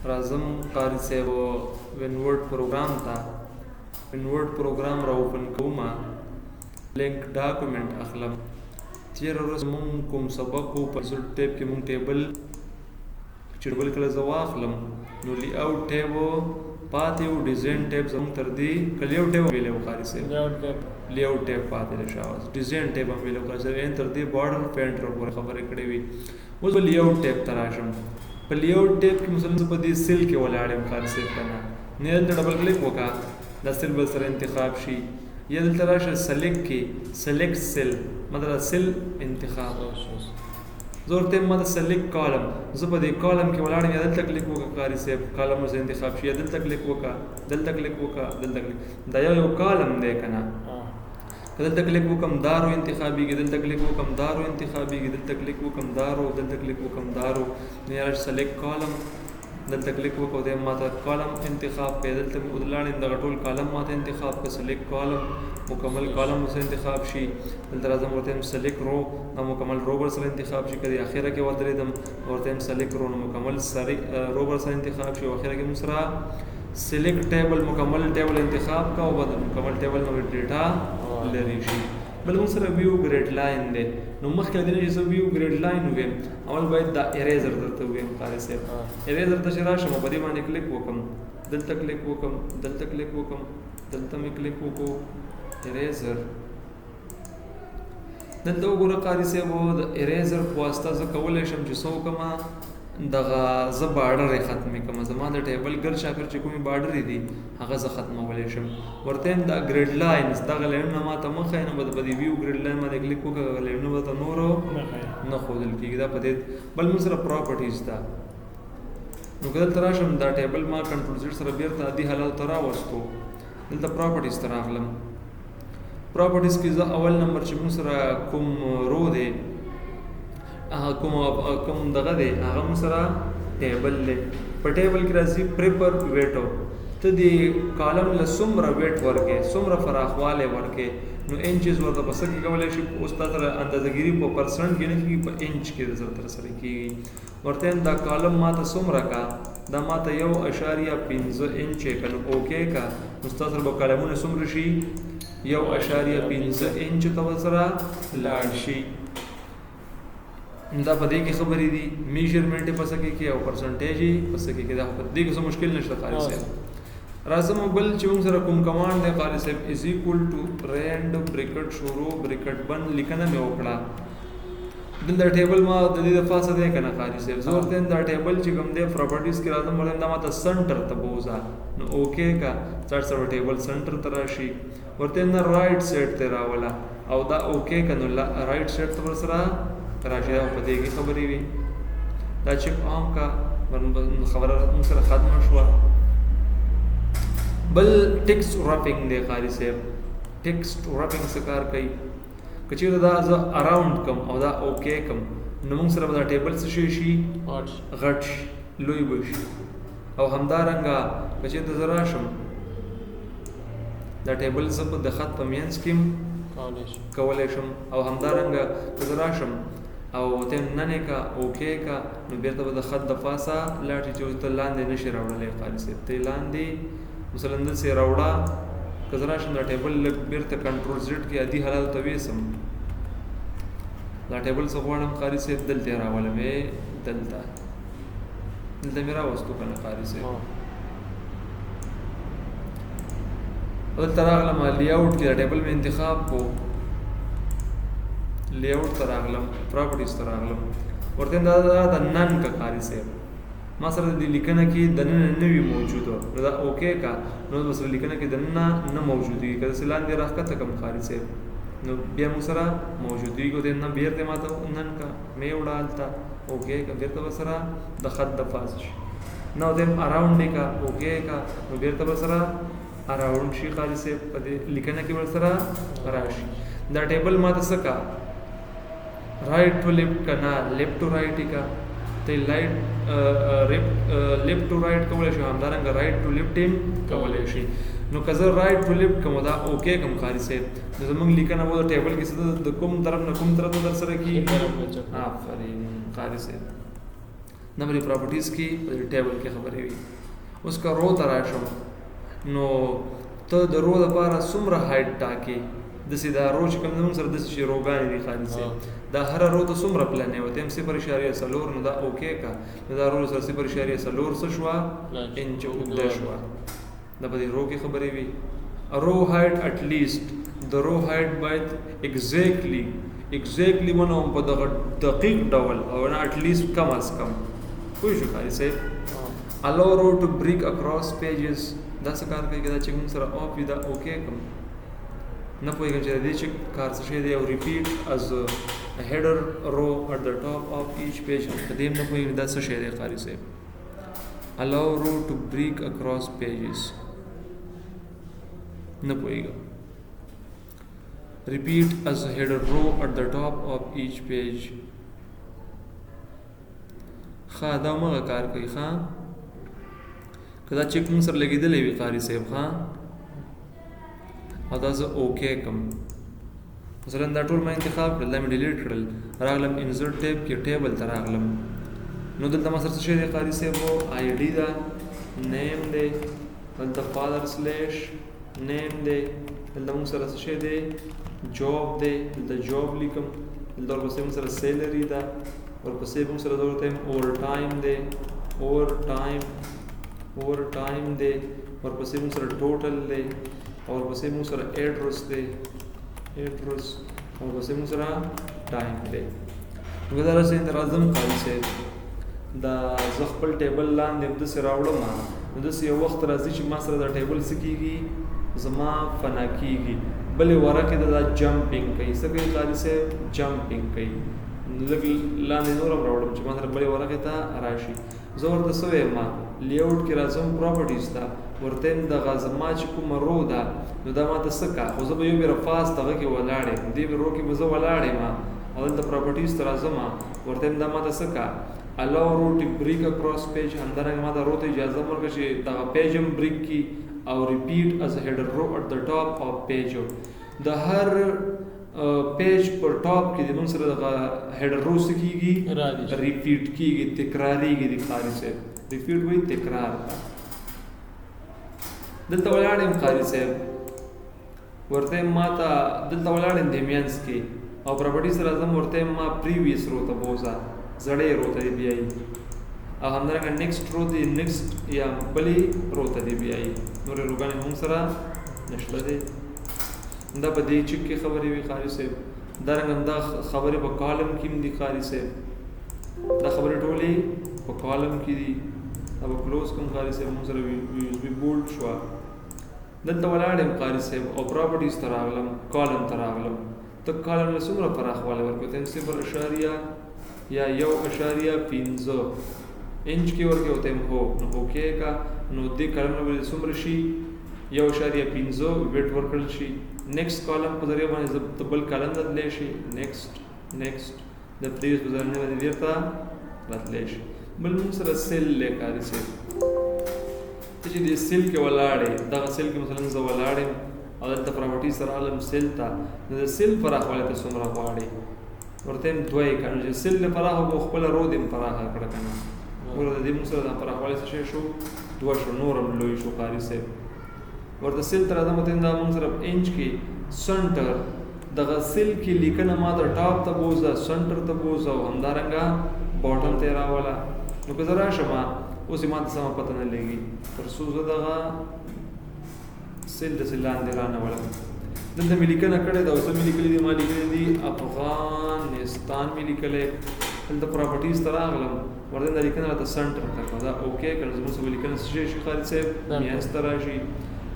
راځم قاری صاحب ونورډ پروګرام ته. ونورډ پروګرام را اوپن کوم، لینک ډاکومنټ اخلم. تیره ورځ مونږ کوم سبق وو په انسرټ ټیب کې، مونږ ټیبل چې ټیبل کله زه واخلم نو لی اوټ ټیب پاتې و، ډیزاین ټیب زمونږ تر دې که لی اوټ ټیب ویلی و قاري صاحب، لی اوټ ټیب پاتې دی، شاباس. ډیزاین ټیب هم ویلی و قاري صاحب، ان تر دې بارډر پینټر پورې خبرې کړې وي. اوس به لی اوټ ټیب ته راشم. په لی اوټ ټیب کې مثلا زه په دې سیل کې ولاړ یم قاري صاحب، که نه نه دلته ډبل کلیک وکړه، دا سیل به سره انتخاب شي. یا دلته راشه سلیکټ کې، سلیکټ سیل، مطلب سیل انتخاب. زه ورته یم ما ته سلیکټ کالم، زه په دې کالم کې ولاړ یم. یا دلته کلیک وکړه قاري صاحب، کالم ورسره انتخاب شي. یا دلته کلیک وکړه، دلته کلیک وکړه، دلته کلیک، دا یو یو کالم دی که نه. که دلته کلیک وکم دا رو انتخابیږي، دلته کلیک وکم دا رو انتخابیږي، دلته کلیک وکم دا رو، دلته کلیک وکم دا رو. نو یا راشه سلیکټ کالم، دلته کلیک وکړو، دی ماته کالم انتخاب کړ. دلته مې ولاړ یم، دغه ټول کالم ماته انتخاب کړ، سلیکټ کالم، مکمل کالم ورسره انتخاب شي. دلته راځم ورته یم سلیکټ رو، دا مکمل رو ورسره انتخاب شي. که دې اخره کې ودرېدم ورته یم سلیکټ رو، نو مکمل سری رو ورسره انتخاب شي. او اخره کې موږ سره سلیکټ ټیبل، مکمل ټیبل انتخاب کا او بعد مکمل ټیبل نو ډیټا لري شي. بل موږ سره ویو ګریډ لاین دی. نو مخکې له دې نه چې زه ویو ګریډ لاین ووایم، اول باید دا اریزر درته ووایم قاري صاحب. اریزر ته چې راشم په دې باندې کلیک وکم، دلته کلیک وکم، دلته کلیک وکم، دلته مې کلیک وکړو، اریزر. دلته وګوره قاري صاحب، د اریزر په واسطه زه کولی شم چې څه وکړم، دغه زه بارډر یې ختمې کړم. زما د ټیبل ګر چاپېر چې کومې بارډرې دي هغه زه ختمولی شم. ورته یم دا ګریډ لاینز، دغه لاینونه ما ته مه ښیې، نو به په دې ویو ګریډ لاین باندې کلیک وکړه، هغه لاینونه به ته نورو نه ښودل کېږي. دا په دې بل موږ سره پراپرټیز ده. نو که دلته راشم دا ټیبل ما کنټرول زیډ سره بېرته عادي حالت ته راوستو، دلته پراپرټیز ته راغلم. پراپرټیز کې زه اول نمبر چې موږ سره کوم رو دی، هغه کوم دغه دی، هغه موږ سره ټیبل دی. په ټیبل کې راځي پریپر ویټو، ته دې کالم له څومره ویټ ورکې، څومره فراخوالی ورکې، نو انچز ورته په څه کې کولی شي. اوس تا سره اندازهګیري په پرسنټ کې نه کېږي، په انچ کې سره ترسره کېږي. ورته یم دا کالم ما ته څومره کا، دا ما ته 1.5 انچ یې که، نو اوکې کا، نو ستا سره به کالمونه څومره شي؟ 1.5 انچ ته به سره لاړ شي. دا په دې کې خبرې دي، میژرمنټ یې په څه کې او پرسنټیج یې په څه کې. دا په دې کې څه مشکل نشته قاري صاحب. راځم بل چې موږ سره کوم کمانډ دی قاري صاحب، از ایکول ټو رینډ بریکټ شروع بریکټ بند، لیکنه مې وکړه. دلته ټیبل ما د دې دفعه څه دی که نه قاري صاحب، زه ورته یم دا ټیبل چې کوم دی پراپرټیز کې راځم، ورته یم دا ما ته سنټر ته بوځه، نو اوکې که، سر سره ټیبل سنټر ته راشي. ورته یم نه رایټ سایډ ته راوله او دا اوکې که، نو رایټ سایډ ته ورسره راشي. دا په دې کې خبرې وي. دا چک عام کا خبره موږ سره ختمه شوه. بل ټیکسټ رپینګ دی قاري صاحب. ټیکسټ رپینګ څه کار کوي؟ که چېرته دا زه اراوند کم او دا اوکې کم، نو موږ سره به دا ټیبل څه شی شي؟ غټ شي، لوی به شي. او همدارنګه که چېرته زه راشم دا ټیبل زه په د خط په منځ کې کولی شم. او همدارنګه که زه راشم او ته ننې کا اوکې کا، نو بېرته به د خط د پاسه لاړ شي چې اوس ته لاندې نه شي راوړلی قاري صاحب. ته یې لاندې مثلا دلته یې راوړه، که زه راشم دا ټیبل لږ بېرته کنټرول زیډ کې عادي حالاتو ته ویسم، دا ټیبل څه غواړم قاري صاحب، دلته یې راولم. دلته دلته مې راوستو که نه قاري صاحب. دلته راغلم لیاوټ کې دا ټیبل مې انتخاب کو، لیاوټ ته راغلم، پراپرټیز ته راغلم، ورته دا د نن کا قاري صاحب ما سره د لیکنه کې دننه نه وي موجود، نو دا اوکې کا، نو به سره لیکنه کې دننه نه موجودېږي. که داسې لاندې راښکته کم قاري صاحب، نو بیا موږ سره موجودېږي. او نه بېرته ما ته نن کا مې وړه هلته اوکې کا، بېرته به سره د خط د پاسه شي. نه ورته یم اراونډ یې کا اوکې کا، نو بېرته به سره اراونډ شي قاري صاحب، په دې لیکنه کې ورسره راشي. دا ټیبل ما ته څه کا، رایټ ټو لیفټ که نه لیفټ ټو رایټ یې کا، ته لایټ لیفټ ټو رایټ کولی شي، همدارنګه رایټ ټو لیفټ یې کولی شي. نو که زه رایټ ټو لیفټ کوم دا اوکې کوم قاري صاحب، نو زمونږ لیکنه به د ټیبل کې څه د کوم طرف نه کوم طرف ته درسره کېږي؟ آفرین قاري صاحب. نه په پراپرټیز کې په ټیبل کې خبرې وي. اوس که row ته راشم نو ته د row دپاره څومره height ټاکې، داسې دا row چې کوم دی موږ سره داسې چې row ګانې دي قاري صاحب، دا هره row ته څومره پلنې ورته یم 0.4، نو دا okay که، نو دا row سره 0.4 څه شوه؟ انچ اوږده شوه. دا په دې row کې خبرې وي. row height at least، د row height باید exactly ونه هم په دغه دقیق ډول او نه at least کم از کم. پوه شو قاري صاحب؟ Allow row to break across pages، دا څه کار کوي؟ که دا چې موږ سره off وي دا okay کړم، نه پوهېږم چې د دې چې کار څه شی دی. او repeat as header row at the top of each page، په دې هم نه پوهېږم دا څه شی دی قاري صاحب. Allow row to break across pages، نه پوهېږم. Repeat as header row at the top of each page، ښه دا هماغه کار کوي. ښه که دا check موږ سره لګېدلی وي قاري صاحب، ښه او دا زه okay کړم، مثلا دا ټول ما انتخاب کړل، دا مې delete کړل، راغلم insert tab کې table ته راغلم، نو دلته ما سره څه شی دی قاري صاحب؟ ID ده، name دی، دلته father slash name دی، دلته موږ سره څه شی دی؟ job دی، دلته job لیکم، دلته ورپسې موږ سره salary ده، ورپسې موږ سره ورته overtime دی، overtime دی، ورپسې موږ سره total دی، او ورپسې موږ سره ایډرس دی، ایډرس، او ورپسې موږ سره time دی. نو دا راسې ته راځم قاري صاحب، دا زه خپل table لاندې همداسې راوړم، نو داسې یو وخت راځي چې ما سره دا table څه کېږي؟ زما فنا کېږي. بلې ورقې ته دا jumping کوي. څه کوي قاري صاحب؟ jumping کوي. نو لږ لاندې نور هم راوړم چې ما سره بلې ورقې ته راشي. زه ورته څه وایم؟ layout کې راځم properties ته، ورته یم دغه زما چې کومه row ده نو دا ما ته څه کا، خو زه به یو بېره fast دغه کې ولاړ یم، دې row کې به زه ولاړ یم او دلته properties ته راځم، ورته یم دا ما ته څه کا، allow row to break across page، همدارنګه ما ته row ته اجازه ورکړه چې دغه page هم break کړي او repeat as header row at the top of page. د هر page پر top کې د موږ سره دغه header row څه کېږي؟ repeat کېږي، تکرارېږي د قاري صاحب. repeat وایي تکرار ته. دلته ولاړ یم قاري صاحب، ورته ما ته دلته ولاړ یم د مینځ کې او property سره راځم، ورته ما previous row ته بوځه، زړې row ته دې بیایي، او همدارنګه next row دې next یا بلې row ته دې بیایي. نورې row ګانې موږ سره نشته دی. دا په دې check کې خبرې وي قاري صاحب. دارنګه همدا خبرې په column کې هم دي قاري صاحب، دا خبرې ټولې په column کې دي. دا به close کوم قاري صاحب، موږ سره USB bold شوه. دلته ولاړ یم قاري صاحب او properties ته راغلم، column ته راغلم. ته column له څومره پراخوالی ورکوې؟ ته 0 یا 1.5 انچ کې ورکوې؟ ورته یم هو، نو okay که، نو دې column له به څومره شي؟ 1.5 width ورکړل شي. next column په ذریعه باندې ته بل column ته تللی شي، next next د previous په ذریعه باندې بېرته راتلی شي. بل موږ سره cell دی قاري صاحب، ته چې دې cell کې ولاړ یې، دغه cell کې مثلا زه ولاړ یم او دلته property سره راغلم cell ته، نو د cell پراخوالی ته څومره غواړې؟ ورته یم دوه یې که، نو چې cell دې پراخه کړو خپله row دې هم پراخه کړه که نه. ګوره د دې موږ سره دا پراخوالی څه شی شو؟ دوه شو، نور هم لوی شو قاري صاحب. ورته cell ته راځم، ورته دا موږ سره انچ کې center، دغه cell کې لیکنه ما ته top ته بوځه، center ته بوځه او همدارنګه bottom ته یې راوله. نو که زه راشم اوس یې ما ته سمه پته نه لګي تر څو زه دغه cell داسې لاندې رانه ولم. دلته مې لیکنه کړې ده او څه مې لیکلي دي؟ ما لیکلي دي افغانستان مې لیکلی. دلته properties ته راغلم، ورته دا لیکنه راته center ته کړه، دا okay کړه، زموږ څه لیکنه څه شی شي قاري صاحب؟ مینځ ته راشي.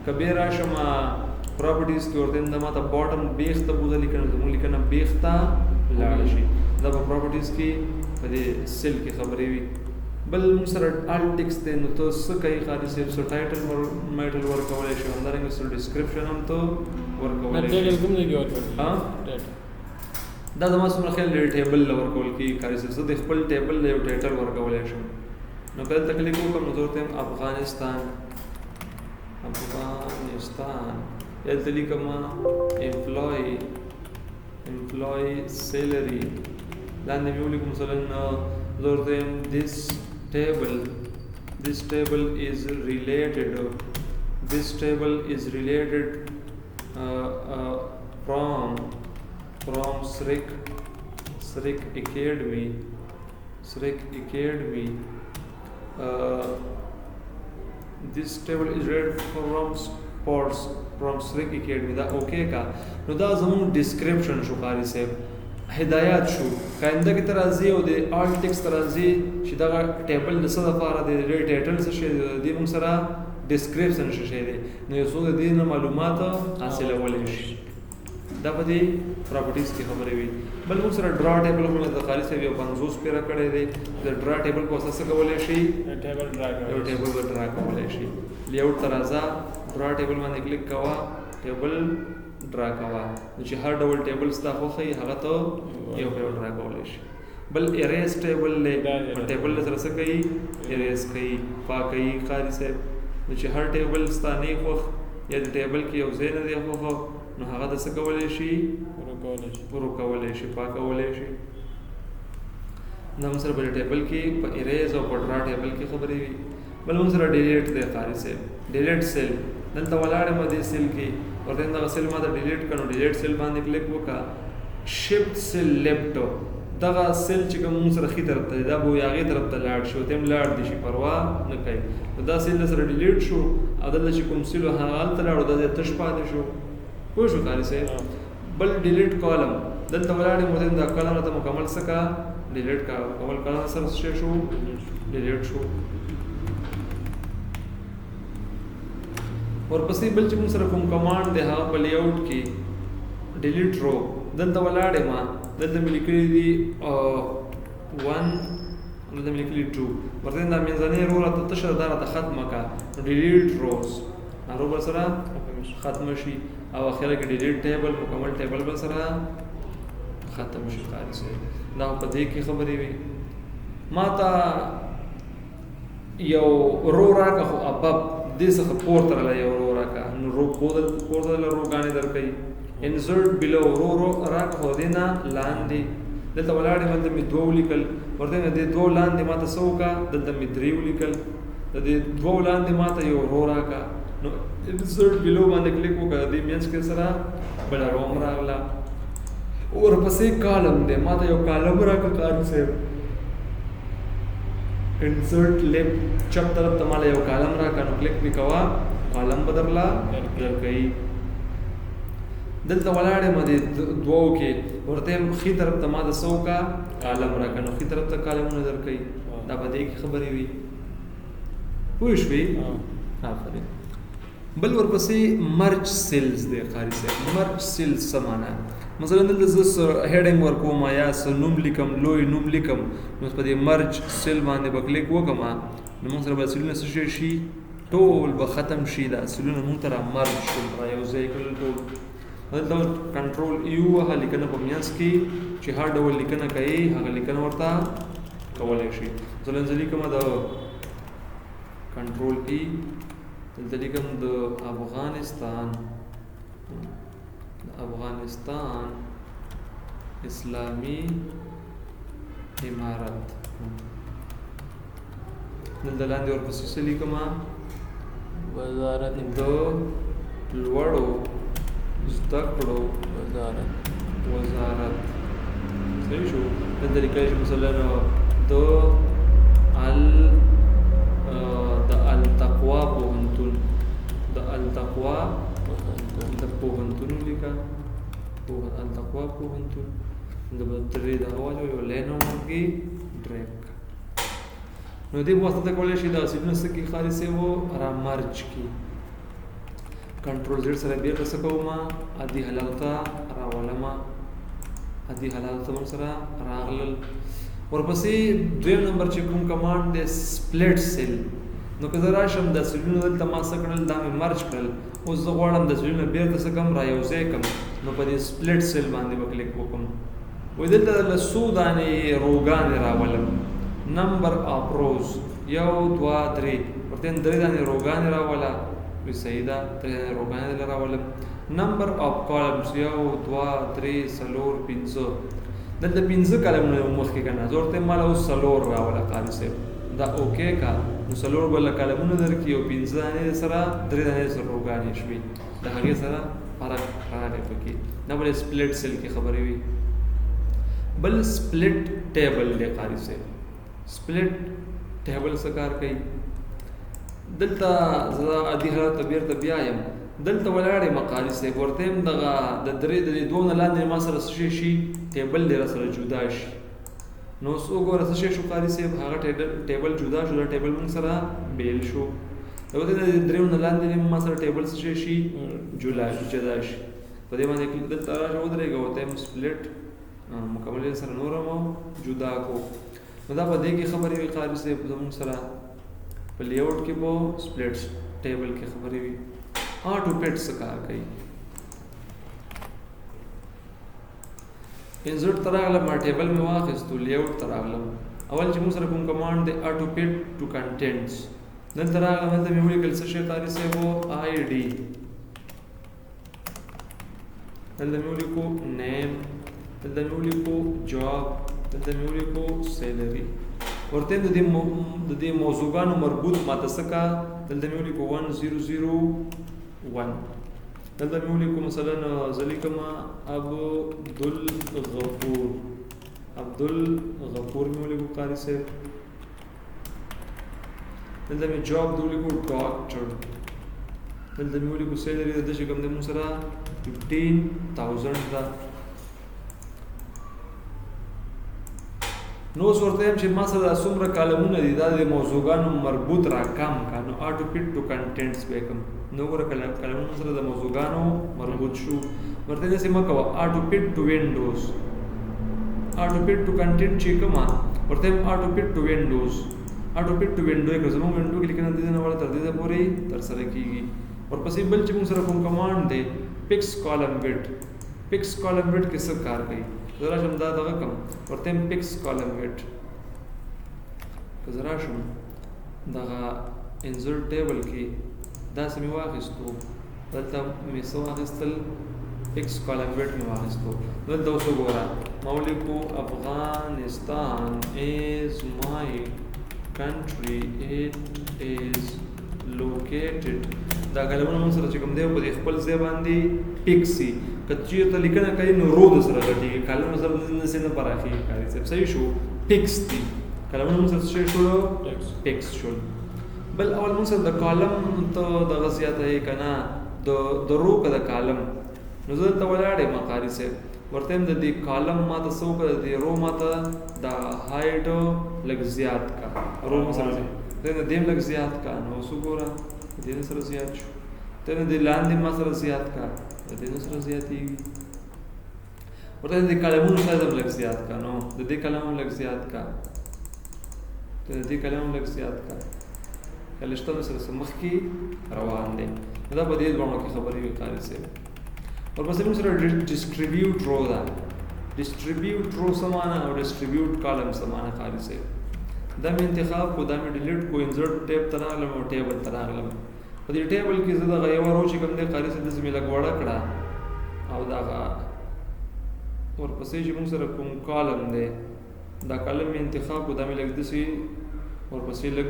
که بیا راشم properties کې ورته دا ماته bottom بیخ ته بوځه لیکنه، زموږ لیکنه بیخ ته لاړه شي. دا په properties کې په دې cell کې خبرې وي. بل موږ سره alt text دی، نو ته څه کوې قاري صاحب؟ څه title میټل ورکولی شي، همدارنګه څه description هم ته ورکولی شي. title کوم ځای کې ورکول؟ ها؟ دا زما څومره خیال دی table له ورکول کېږي قاري صاحب. زه د خپل table له یو title ورکولی شم. نو که دلته click وکړم نو زه ورته وایم افغانستان، افغانستان، یا دلته لیکم employee salary، لاندې مې ولیکم مثلا زه ورته وایم this table, this table is related, this table is related from Srik, Srik Academy, Srik Academy. This table is related from sports, from Srik Academy. دا okay کا. نو دا زموږ description شو قاری صاحب، هدایات شو. که آینده کې ته راځې او د alt text ته راځې چې دغه table د څه دپاره دی، د دې title څه شی دی، د دې موږ سره description څه شی دی، نو یو څوک د دې نه معلومات حاصلولی شي. دا په دې properties کې خبرې وي. بل موږ سره draw table هم د قاري صاحب یو 50 پیره کړی دی. د draw table په واسطه څه کولی شي؟ table draw یو table به draw کولی شي. layout ته راځه، draw table باندې کلیک کوه، table draw کوه. نو چې هر ډول table ستا خوښ وي هغه ته یو په یو draw کولی شي. بل erase table دی، table له سره څه کوي؟ erase کوي، پاکوي قاري صاحب. نو چې هر table ستا نه خوښ یا د table کې یو ځای نه دی خوښ، نو هغه د څه کولی شي؟ ورکولی شي، پاکولی شي. دا موږ سره په table کې په erase او په draw table کې خبرې وي. بل موږ سره delete دی قاري صاحب، delete cell. دلته ولاړ یم دې cell کې، ورته دغه cell ما ته delete کړ، نو delete cell باندې کلیک وکړه. shift cell left، دغه cell چې کوم موږ سره ښي طرف ته دی دا به هغې طرف ته لاړ شي، ورته هم لاړ دي شي، پروا نه کوي. نو دا cell سره delete شو او دلته چې کوم cell و هغه هلته لاړ، دا ځای تش پاتې شو. پوه شو قاري صاحب؟ بل delete column، دلته ولاړ یم، ورته دا column راته مکمل څه کا delete کا، مکمل column سره څه شو؟ delete شو. ورپسې بل چې موږ سره کوم command دی هغه په layout کې delete row. دلته ولاړ یم، دلته مې لیکلي دي 1، دلته مې لیکلي 2، ورته دا منځنۍ row راته تشه ده، دا راته ختمه کړه. نو delete rows، دا row به سره ختمه شي او اخره کې delete table، مکمل table به سره ختم شي قاري صاحب. دا په دې کې خبرې وي. ما ته یو row راکړه، خو above دې څخه پورته راله یو row راکړه، نو row پورته له row ګانې درکوي. insert below، row row راکړه خو دې نه لاندې. دلته ولاړ یم، دلته مې دوه ولیکل، ورته مې دې دوه لاندې ما ته څه وکړه؟ دلته مې درې ولیکل، د دې دوه لاندې ما ته یو row راکړه. نو insert below باندې کلیک وکړه، د دې منځ کې سره بله row هم راغله. ورپسې column دی، ما ته یو column راکړه قاري صاحب. insert left، چپ طرف ته ماله یو column راکړه، نو کلیک مې کوه، column به درله درکوي. دلته ولاړ یم دې دوو کې، ورته یم ښي طرف ته ما ته څه وکړه؟ column راکړه، نو ښي طرف ته column ونه درکوي. دا په دې کې خبرې وي. پوه شوې؟ آفرین. بل ورپسې merge cells دی قاري صاحب. merge cells څه معنا؟ مثلا دلته زه څه heading ورکوم یا څه نوم لیکم، لوی نوم لیکم، نو په دې merge cell باندې به کلیک وکړم، نو موږ سره به cell ونه څه شی شي؟ ټول به ختم شي. دا cell ونه موږ ته را merge شول، را یو ځای کړل ټول. دلته control E ووهه، لیکنه په منځ کې چې هر ډول لیکنه کوي هغه لیکنه ورته کولی شي. مثلا زه لیکم د control E، دلته لیکم د افغانستان، د افغانستان اسلامي امارت. دلته لاندې ورپسې څه لیکم؟ وزارت د لوړو زده کړو وزارت. وزارت. صحیح شو. دلته لیکلی شي مثلا د د التقوا پوهنتون، د التقوا د پوهنتون ولیکه، التقوا پوهنتون. د به درې دغه واچوه، یو line هم ورکړي drag. نو دې په واسطه کولی شي دا cell ونه څه کړي قاري صاحب؟ را merge کړي. control Z سره بېرته څه کوم؟ عادي حالت ته راولم. عادي حالت ته موږ سره راغلل. ورپسې دویم نمبر چې کوم command دی split cell. نو که زه راشم دا cell ونه دلته ما څه کړل؟ دا مې merge کړل. اوس زه غواړم دا cell ونه بېرته څه کړم؟ را یو ځای کړم. نو په دې split cell باندې به کلیک وکړم. وایي دلته له څو دانې row ګانې راولم. number of rows یو دوه درې، ورته درې دانې row ګانې راوله. وایي صحیح ده، درې دانې row ګانې دلته راولم. number of columns یو دوه درې څلور پنځه، دلته پنځه column ونه وو مخکې که نه، زه ورته وایم ماله اوس څلور راوله قاري صاحب. دا okay کا، نو څلور بله کالمونه درکړي او پنځه دانې سره درې دانې سره روګانې شوې، د هغې سره فرق راغی پکې. دا بل split cell کې خبرې وي. بل split table دی قاري صاحب. split table څه کار کوي؟ دلته زه عادي حالت ته بېرته بیا یم، دلته ولاړ یم قاري صاحب، ورته یم دغه د درې د دې دوو نه لاندې ما سره څه شی شي، table دی را سره جدا شي. نو اوس وګوره څه شی شو قاري صاحب، هغه table جدا شو، دا table موږ سره بېل شو. ورته د دریو نه لاندې ما سره table څه شی شي، جدا شي. په دې باندې کلیک دلته راشه ودرېږه، ورته یم split مکمل یې سره نور هم جدا کو. نو دا په دې کې خبرې وي قاري صاحب، زموږ سره په layout کې په split table کې خبرې وي. auto fit څه کار کوي؟ insert ته راغلم، ما table مې واخیستو، layout ته راغلم. اول چې موږ سره کوم command دی auto fit to contents، دلته راغلم، دلته مې ولیکل څه شی قاري صاحب، ID، دلته مې ولیکو name، دلته مې ولیکو job، دلته مې ولیکو salary. ورته د دې موضوعګانو مربوط ماته څه کا، دلته مې ولیکو 1001، دلته مې ولیکو مثلا زه لیکم عبدالغفور، عبدالغفور مې ولیکو قاري صاحب. دلته مې job د ولیکو ډاکټر، دلته مې ولیکو salary د ده چې کوم دی موږ سره 15,000 ده. نو اوس ورته یم چې ما سره دا څومره کالمونه دي دا د موضوعګانو مربوط را کم کا، نو auto fit to contents به کوم. نو ګوره کالمونه سره د موضوعګانو مربوط شو. ورته داسې مه کوه، auto fit to windows، auto fit to content چې کومه ورته یم auto fit to windows، auto fit to window یې کړه. زموږ window کې لیکنه دې نه وړه تر دې ځایه پورې ترسره کېږي. ورپسې بل چې موږ سره کوم command دی fix column width. fix column width کې څه کار کوي؟ زه راشم دا دغه کوم، ورته یم fix column width. که زه راشم دغه insert table کې داسې مې واخیستو، دلته مې څه واخیستل، fix column width مې واخیستو. دلته اوس وګوره ما ولیکو افغانستان is my country، it is located. دا کلمونه موږ سره چې کوم دی په دې خپل ځای باندې fix سي، که چېرته لیکنه کوي نو row د سره غټېږي، کلمونه سره داسې نه پراخېږي. قاري صاحب صحیح شو، fix دي کلمونه موږ سره څه شی شول، fix شول. بل اول موږ سره د column ته دغه زیاته یې که نه د row که د column. نو زه دلته ولاړ یم قاري صاحب، ورته یم د دې column ما ته څه وکړه، د دې row ما ته د height لږ زیات کا، row موږ سره زیات ته د دې لږ زیات کا. نو اوس وګوره د دې سره زیات شو، ته د دې لاندې ما سره زیات کا، د دې سره زیاتېږي. ورته د دې کالمونو سایز هم لږ زیات کا، نو د دې کالم هم لږ زیات کا، ته د دې کالم هم لږ زیات کا. کله شته سره څه مخکې روان دی. دا په دې دواړو کې خبرې وي قاري صاحب. ورپسې موږ سره distribute row ده. distribute row څه معنی او distribute column څه معنی قاري صاحب؟ دا مې انتخاب کو، دا مې delete کو، insert tab ته راغلم او table ته راغلم. په دې table کې زه دغه یوه row چې کوم دی قاري صاحب داسې مې لږ وړه کړه، او دغه ورپسې چې موږ سره کوم column دی دا column مې انتخاب کو، دا مې لږ داسې ورپسې لږ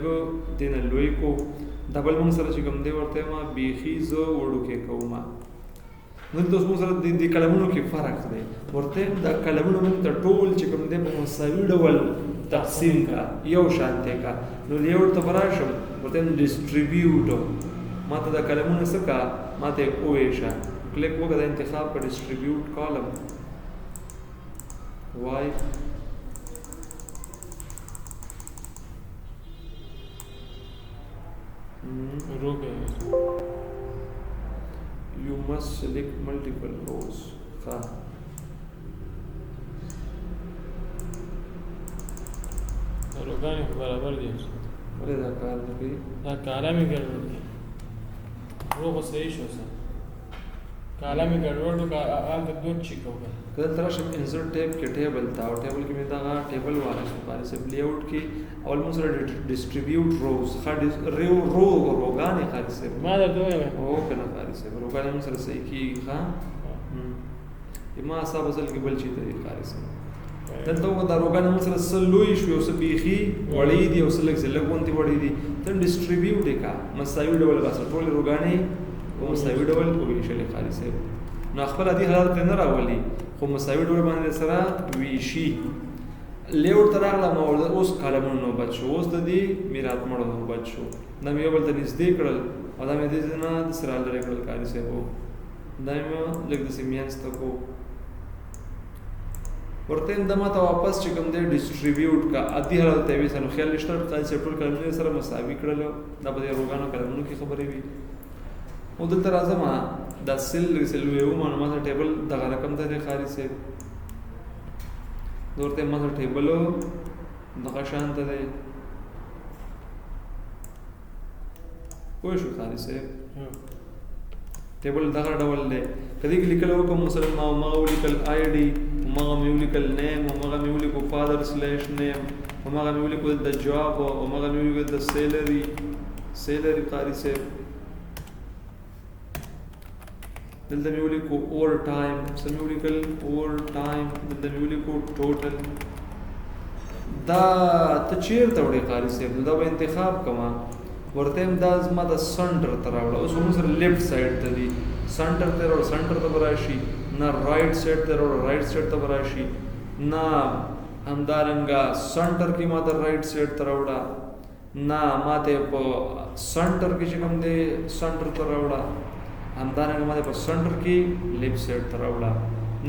دې نه لوی کو. دا بل موږ سره چې کوم دی ورته ما بیخي زه وړوکی کوم. دلته اوس موږ سره د دې کلمونو کې فرق دی، ورته دا کلمونه موږ ته ټول چې کوم دی په مساوي ډول تقسیم کا، یو شان دی کا. نو layout ته به راشم، ورته distribute، ما ته دا کلمونه څه کا، ما ته یې وویشه. کلیک وکړه، دا انتخاب کړه distribute column وای. row کې You must select multiple rows. ها روګانې خو برابر دي. ولې دا کار نه کوي؟ دا column یې ګډوډ دی. row خو صحیح شو سر، column یې ګډوډ و، هلته دوه چیک وکړه. که دلته راشم insert tab کې table ته، او table کې مې دغه table واخیستو قاري صاحب. layout کې اول موږ سره distribute rows، ښه row روګانې قاري صاحب. ما درته وویل. هو که نه قاري صاحب، روګانې موږ سره صحیح کېږي. ښه ما اعصاب اصل کې بل چېرته دي قاري صاحب. دلته وګوره دا روګانې موږ سره څه لوی شوې او څه بیخي وړې دي او څه لږ څه لږ غوندې وړې دي. ته distribute یې کړه مساوي ډول راسره ټولې روګانې په مساوي ډول وویشلې قاري صاحب. نو خپل عادي حالت ته نه راولي خو مساوي ډول باندې سره ویشي. layout ته راغله ما ورته اوس کالمونو نوبت شو، اوس د دې میرات مړو نوبت شو. دا مې یو بل ته نږدې کړل او دا مې دې ځای نه داسې را لرې کړل قاري صاحب. دا مې لږ داسې مینځ ته کو ورته یم دا ماته واپس چې کوم دی distribute کا عادي حالت ته ویسه. نو خیال نشته قاري صاحب ټول کلمونه سره مساوي کړل. دا په دې روګانو کلمونو کې خبرې وي. او دلته راځم دا cell لږ څه لوی وم، نو ماته table دغه رقم ته دی قاري صاحب. زه ورته یم ماته table دغه شان ته دی. پوه شو قاري صاحب؟ table دغه ډول دی. که دې کې لیکل وکړم مثلاً ما هماغه ولیکل ID، هماغه مې ولیکل name، هماغه مې ولیکو father slash name، هماغه مې ولیکو د job، هماغه مې ولیکو د salary، salary قاري صاحب. دلته مې ولیکو overtime، څه مې ولیکل overtime. دلته مې ولیکو total. دا ته چیرته وړې قاري صاحب؟ نو دا به انتخاب کوم. ورته یم دا زما د center ته راوړه. اوس موږ سره left side ته دي، center ته راوړه، center ته به راشي، نه right side ته راوړه، right side ته به راشي، نه همدارنګه center کې ما ته right side ته راوړه، نه ما ته په center کې چې کوم دی center ته راوړه، همدارنګه ما ته په center کې left side ته راوړه،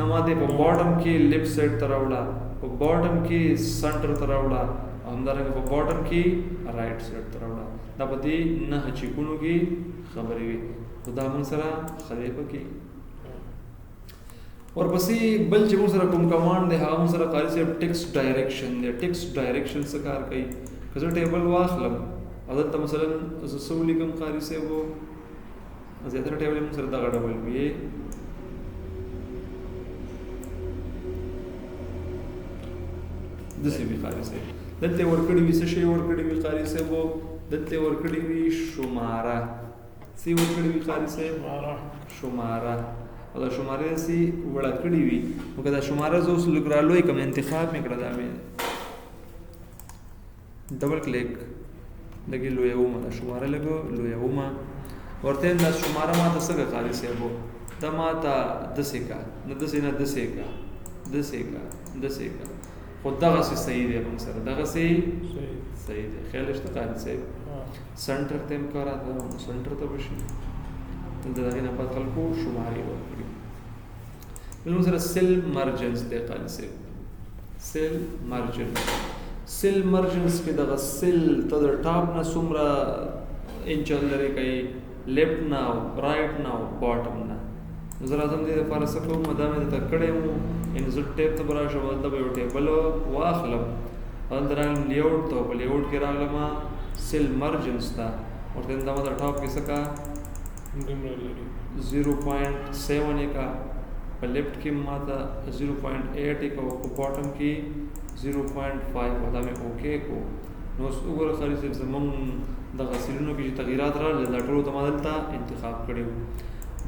نه ما ته په bottom کې left side ته راوړه، په bottom کې center ته راوړه، همدارنګه په bottom کې right side ته راوړه. دا په دې نهه چیکونو کې خبرې وي. خو دا موږ سره ښه دی پکې. ورپسې بل چې موږ سره کوم command دی هغه موږ سره قاري صاحب text direction دی. text direction څه کار کوي؟ که زه table واخلم او دلته مثلا زه څه ولیکم قاري صاحب، زیاتره table موږ سره دغه ډول وي. داسې وي قاري صاحب. دلته یې ورکړي وي څه شی ورکړي وي قاري صاحب؟ دلته یې ورکړي وي شماره. څه یې ورکړي وي قاري صاحب؟ شماره. او دا شماره داسې وړه کړې وي. نو که دا شماره زه اوس لږ رالوی کړم، انتخاب مې کړه، دا مې double click لږ یې لویوم، دا شماره لږ لویوم. ورته یم دا شماره ما ته څه کړه قاري صاحب؟ دا ما ته داسې کړه، نه داسې نه، داسې کړه، داسې کړه، داسې کړه. خو دغسې صحیح دی موږ سره، دغسې صحیح دی. خیال شته قاري صاحب؟ center ته هم کار راته، نو center ته به شي. دلته د هغې نه پس خلکو شمارې ورکړي. بل موږ سره cell margins دی قاري صاحب. cell margins، cell margins کې دغه cell ته د top نه څومره انچ لرې کوي، left نه او right نه او bottom نه. نو زه راځم دې دپاره څه کوم، دا مې درته کړی و. insert tab ته به راشم، دلته به یو table واخلم او دلته راغلم layout ته، په layout کې راغلم cell margins ته. ورته دا ما د top کې څه کا 0.7 یې کا، په left کې ما ته 0.8 یې کا او په bottom کې 0.5. دا مې okay کو. نو اوس وګوره قاري صاحب زمونږ دغه سیلونو کې چې تغیرات راغلل دا ټولو ته ما دلته انتخاب کړی وو.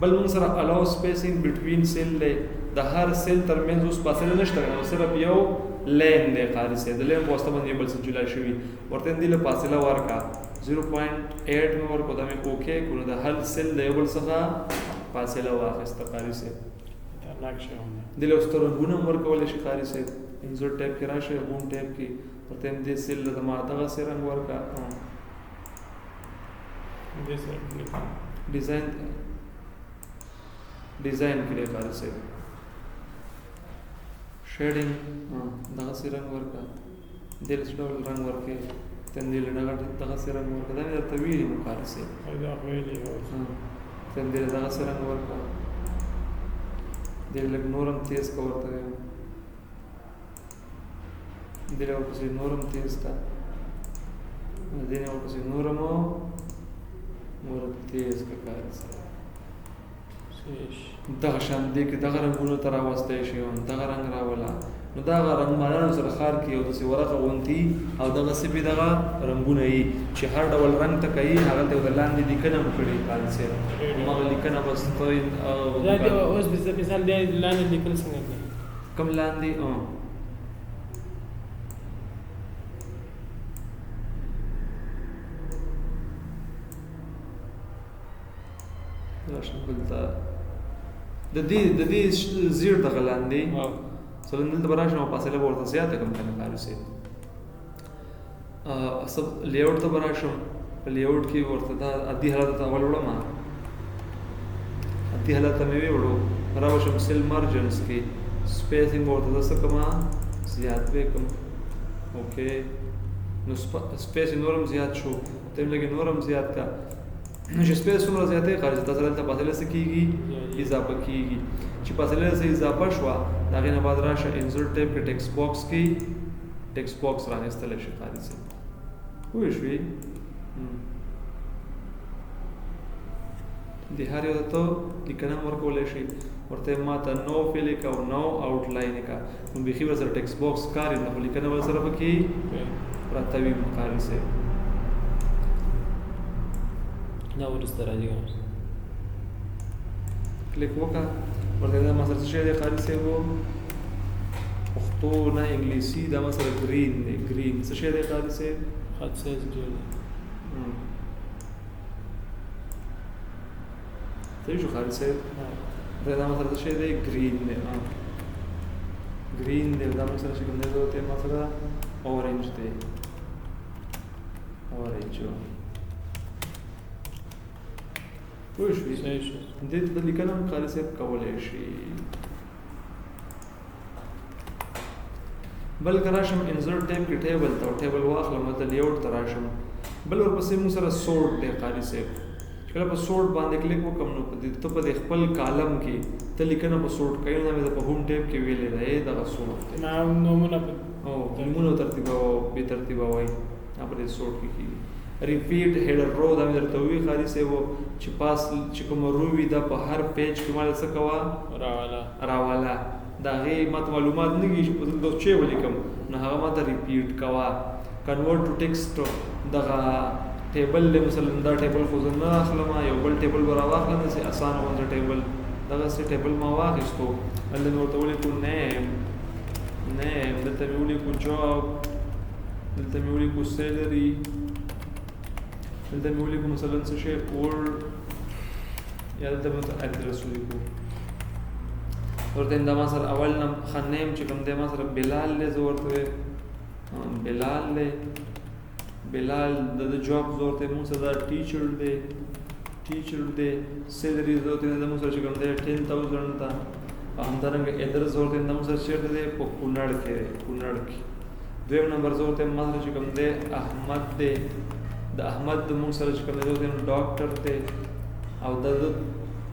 بل موږ سره allow spacing between cell دی. د هر cell ترمنځ اوس فاصله نشته، نو صرف یو line دی قاري صاحب. د line په واسطه باندې یو بل څه جلا شوي. ورته دې له فاصله ورکړه 0.8 مې ورکړو، دا مې okay کړو. نو د هر cell د یو بل څخه فاصله واخیسته قاري صاحب. دې له اوس ته رنګونه هم ورکولی شي قاري صاحب. insert tab کې راشه، home tab کې ورته دې cell له ما دغسې رنګ ورکړه. design design کې دی قاري صاحب. shading دغسې رنګ ورکړه، دې له څه ډول رنګ ورکړې، ته دې له دغسې رنګ ورکړه. دا مې درته ویلي وو قاري صاحب. ته دې له دغسې رنګ ورکړه، دې له لږ نور هم تېز که ورته وایم، دې له ورپسې نور هم تېز که، دې نه ورپسې نور هم ور تېز که قاري صاحب. دغه شان دې کې دغه رنګونو ته راوستی شي، دغه رنګ راوله. نو دغه رنګمالانو سره ښار کې یو داسې ورقه غوندي او دغسې پې دغه رنګونه یي چې هر ډول رنګ ته کوي هغلته یې ورته لاندې لیکنه هم کړې قاري صاحب. هماغه لیکنه بس ته اوس مثال دی لاندې لیکل څنګه کوي؟ کوم لاندې؟ راشم دلته د دې زیړ دغه لاندې مثلا دلته به راشم او فاصله به ورته زیاته کړم که نه قاري صاحب. سب لیاوټ ته به راشم، په لیاوټ کې ورته دا عادي حالت ته اول وړم، عادي حالت ته مې وړو، را به شم سیل مارجنز کې سپیسینګ ورته زه څه کړم زیات به یې کړم. اوکې نو سپیس یې نور هم زیات شو، ته یې لږ نور هم زیات کړه. نو چې سپیس څومره زیاتوې قاري صاحب، تاسو دلته فاصله څه کېږي؟ اضافه کېږي. چې فاصله څه اضافه شوه د هغې نه بعد راشه انسرټ ټیب کې ټیکسټ باکس کې ټیکسټ باکس رانیستلی شي قاري صاحب. پوه شوې؟ د هر یو ته لیکنه هم ورکولی شي، ورته ما ته نو فیل یې که او نو آوټ لاین یې که، نو بیخي ورسره ټیکسټ باکس کاري نه، خو لیکنه ورسره پکې پرته وي قاري صاحب. دا وروسته راځي. کلیک وکړه ورته دا ما سره څه شی دی قاري صاحب؟ پښتو نه انګلیسي، دا ما سره ګرین دی. ګرین څه شی دی قاري صاحب؟ خط سایز ډېر دی. صحیح شو قاري صاحب؟ دا ما سره څه شی دی؟ ګرین دی. ګرین دی. دا ما سره چې کوم دی ته ما سره اورنج دی، اورنج. پوه شوې؟ صحیح شو. دې ته لیکنه هم قاري صاحب کولی شي. بل که راشم انسرټ ټیب کې ټیبل ته، ټیبل واخلم دلته لیاوټ ته راشم، بل ورپسې موږ سره سورټ دی قاري صاحب. چې کله په سورټ باندې کلیک وکړم نو په دې ته په دې خپل کالم کې ته لیکنه په سورټ کوې، نو دا مې په هوم ټیب کې ویلې ده، دغه سورټ دی. نومونه او نومونه ترتیبه او بې ترتیبه وایي، دا په دې سورټ کې کېږي. ریپیټ هیډر رو، دا مې درته وویل قاري صاحب چې پاس چې کومه رو وي دا په هر پیج کې ماله څه کوه؟ راواله. راواله. د هغې ماته معلومات نه کېږي چې په دلته چې ولیکم، نو هغه ماته ریپیټ کوه. کنورټ ټو ټیکسټ، دغه ټیبل دی مثلا، دا ټیبل خو زه نه اخلم، یو بل ټیبل به راواخلم، داسې اسانه غونډه ټیبل، دغسې ټیبل ما واخیستو، هلته مې ورته ولیکو نیم، نیم، دلته مې ولیکو جاب، دلته مې ولیکو سیلري، دلته مې ولیکو مثلا څه شی اولډ، یا دلته مې ورته ادرس ولیکو. ورته دا ما سره اول نم ښه نیم چې کوم دی ما سره بلال دی، زه ورته وایم بلال دی، بلال د ده جاب زه ورته وایم موږ سره دا ټیچر دی، ټیچر دی. سیلري زه ورته وایم دا موږ سره چې کوم دی 10,000 ده. او همدارنګه ادرس زه ورته وایم دا موږ سره چېرته دی؟ په کونړ کې دی، کونړ کې. دویم نمبر زه ورته وایم ما سره چې کوم دی احمد دی، د احمد د موږ سره چې کوم دی زه ورته وایم ډاکټر دی، او د ده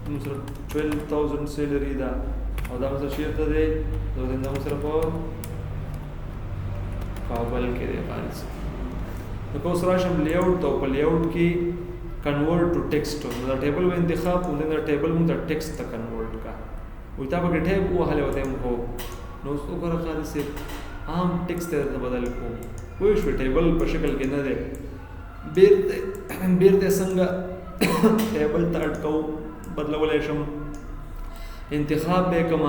موږ سره 12,000 سیلري ده، او دا موږ سره چېرته دی؟ زه ورته وایم دا موږ سره په کابل کې دی قاري صاحب. نو که اوس راشم لیاوټ ته، په لیاوټ کې کنورټ ټو ټیکسټ، نو دا ټیبل به انتخاب کړو، دا ټیبل موږ ته ټیکسټ ته کنورټ کړه. وایي تا پکې ټیب ووهلی ورته وایم هو. نو اوس وګوره قاري صاحب عام ټیکسټ ته درته بدل کړو. پوه شوې؟ ټیبل په شکل کې نه دی، بېرته څنګه ټیبل ته اټکو بدلولی شم؟ انتخاب به یې کړم،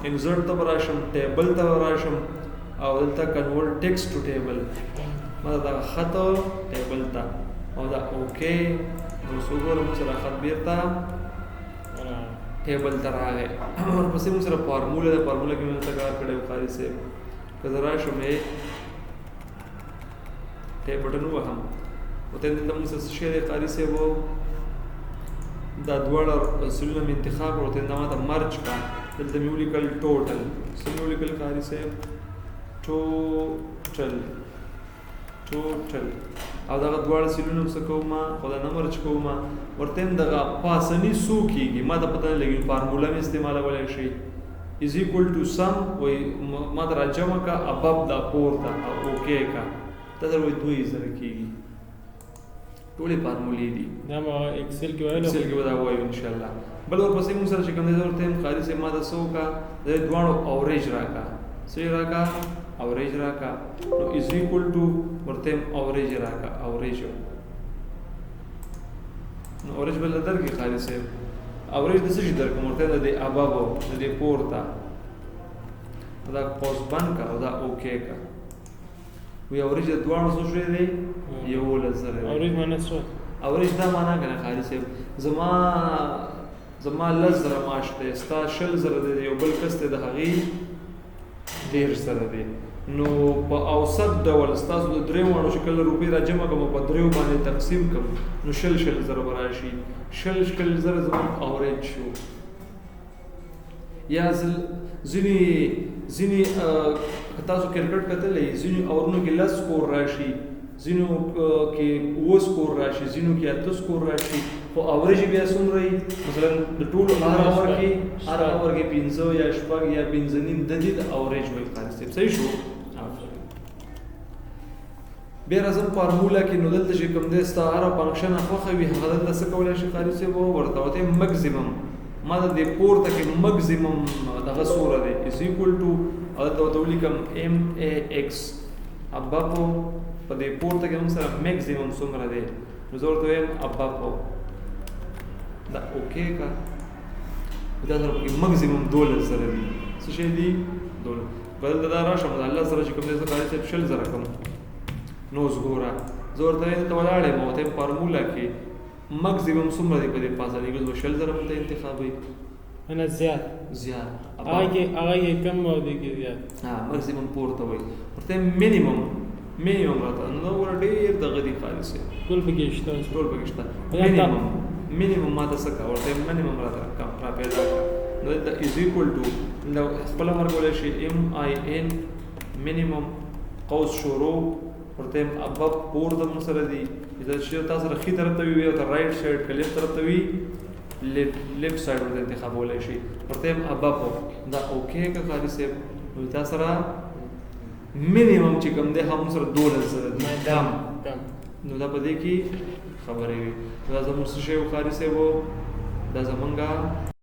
انسرټ ته به راشم، ټیبل ته به راشم، او دلته کنورټ ټیکسټ ټو ټیبل، ما ته دغه خط ټیبل ته، او دا اوکې. نو اوس وګوره موږ سره خط بېرته ټیبل ته راغی. ورپسې موږ سره فارموله ده، فارموله کې مې دلته کار کړی و قاري صاحب. که زه راشم یې ټیب بټن ووهم، ورته دلته موږ سره څه شی دی قاري صاحب؟ دا دواړه سلونه مې انتخاب کړل، ورته دا ما ته مرج کړه. دلته مې ولیکل ټوټل، څه مې ولیکل قاري صاحب؟ ټوټل، ټوټل. او دغه دواړه سلونه هم څه کوم، خو دا نه مرج کوم، ورته هم دغه پاسني څو کېږي ما ته پته نه لګي، فارموله مې استعمالولی شي. از ایکول ټو سم، وایي ما ته راجمع کړه ابب دا پورته او اوکې کړه، دا در وایي 2,000 کېږي. ټولې فارمولې دي. دا به اکسل کې ویلو، اکسل کې به دا وایو انشاءالله. بل ورپسې موږ سره چې کوم دی زه ورته وایم قاري صاحب ما ته څه وکړه، د دې دواړو اوریج راکړه. څه یې راکړه؟ اوریج راکړه. نو از ایکول ټو ورته وایم اوریج راکړه، اوریج. نو اوریج به له درکړي قاري صاحب. اوریج د څه شي درکړم؟ ورته وایم د دې ابابو، د دې پورته. دا قوس بند کړه او دا اوکې کړه. وی اوریج د دواړو څه شوی دی؟ 11,000 دی. اوریج معنی څه؟ اوریج دا معنا که نه قاري صاحب، زما زما 10,000 معاش دی، ستا 20,000 دی، یو بل کس دی د هغې 30,000 دی. نو په اوسط ډول ستاسو د درېیو واړو چې کله روپۍ را جمع کړم او په درېیو باندې تقسیم کړم نو 20 20,000 به راشي. 20 20,000 زموږ اورېج شو. یا ځینې ځینې که تاسو کرکټ کتلی، ځینو اورونو کې 10 سکور راشي، ځینو کې 7 سکور راشي، ځینو کې 8 سکور راشي، خو اورېج بیا څومره وي؟ مثلا د ټولو هر اور کې 5 یا 6 یا 5.5 د دې د اورېج وایي. قاري صاحب صحیح شو؟ بیا راځم فارمولا کې. نو دلته چې کوم دی ستا هره فنکشن خوښه وي هغه دلته څه کولی شي قاري صاحب؟ ورته ورته مکزیمم، ما د دې پورته کې مکزیمم دغه څومره دی از ایکوال ټو، او دلته ورته ولیکم ایم ای ایکس ابف په دې پورته کې موږ سره مکزیمم څومره دی، نو زه ورته وایم ابف دا اوکې که دا سره پکې مکزیمم 12,000 دي. څه شی دي؟ 12. که دلته دا راشم دا 10,000 چې کوم دی زه قاري صاحب 20,000 کوم. نو اوس ګوره زه ورته وایم دلته ولاړ یم او ورته وایم فارمولا کې مکزیمم څومره دی په دې پاسه دی، اوس به 20,000 موږ ته انتخابوي. نه زیات زیات هغه کې کم او دې کې زیات. ها مکزیمم پورته وایي، ورته مینیمم مینیمم راته. نو ګوره ډېر دغه دي قاري صاحب، ټول پکې شته، ټول پکې شته. مینیمم ما ته څه کا ورته مینیمم راته کم را پیدا کړه. نو دلته از ایکوال ټو خپله امر کولی شي ایم آی ان مینیمم قوس شروع، ورته یم ابف پورته موږ سره دي، دا چې تا سره ښي طرف ته وي او ته رایټ سایډ که لیفت طرف ته وي لیفت سایډ ورته انتخابولی شي. ورته یم ابف دا اوکې که قاري صاحب. نو تا سره مینیمم چې کوم دی هغه موږ سره 12,000 دي کم. نو دا په دې کې خبرې وي. دا زموږ څه شی و قاري صاحب؟ دا زمونږ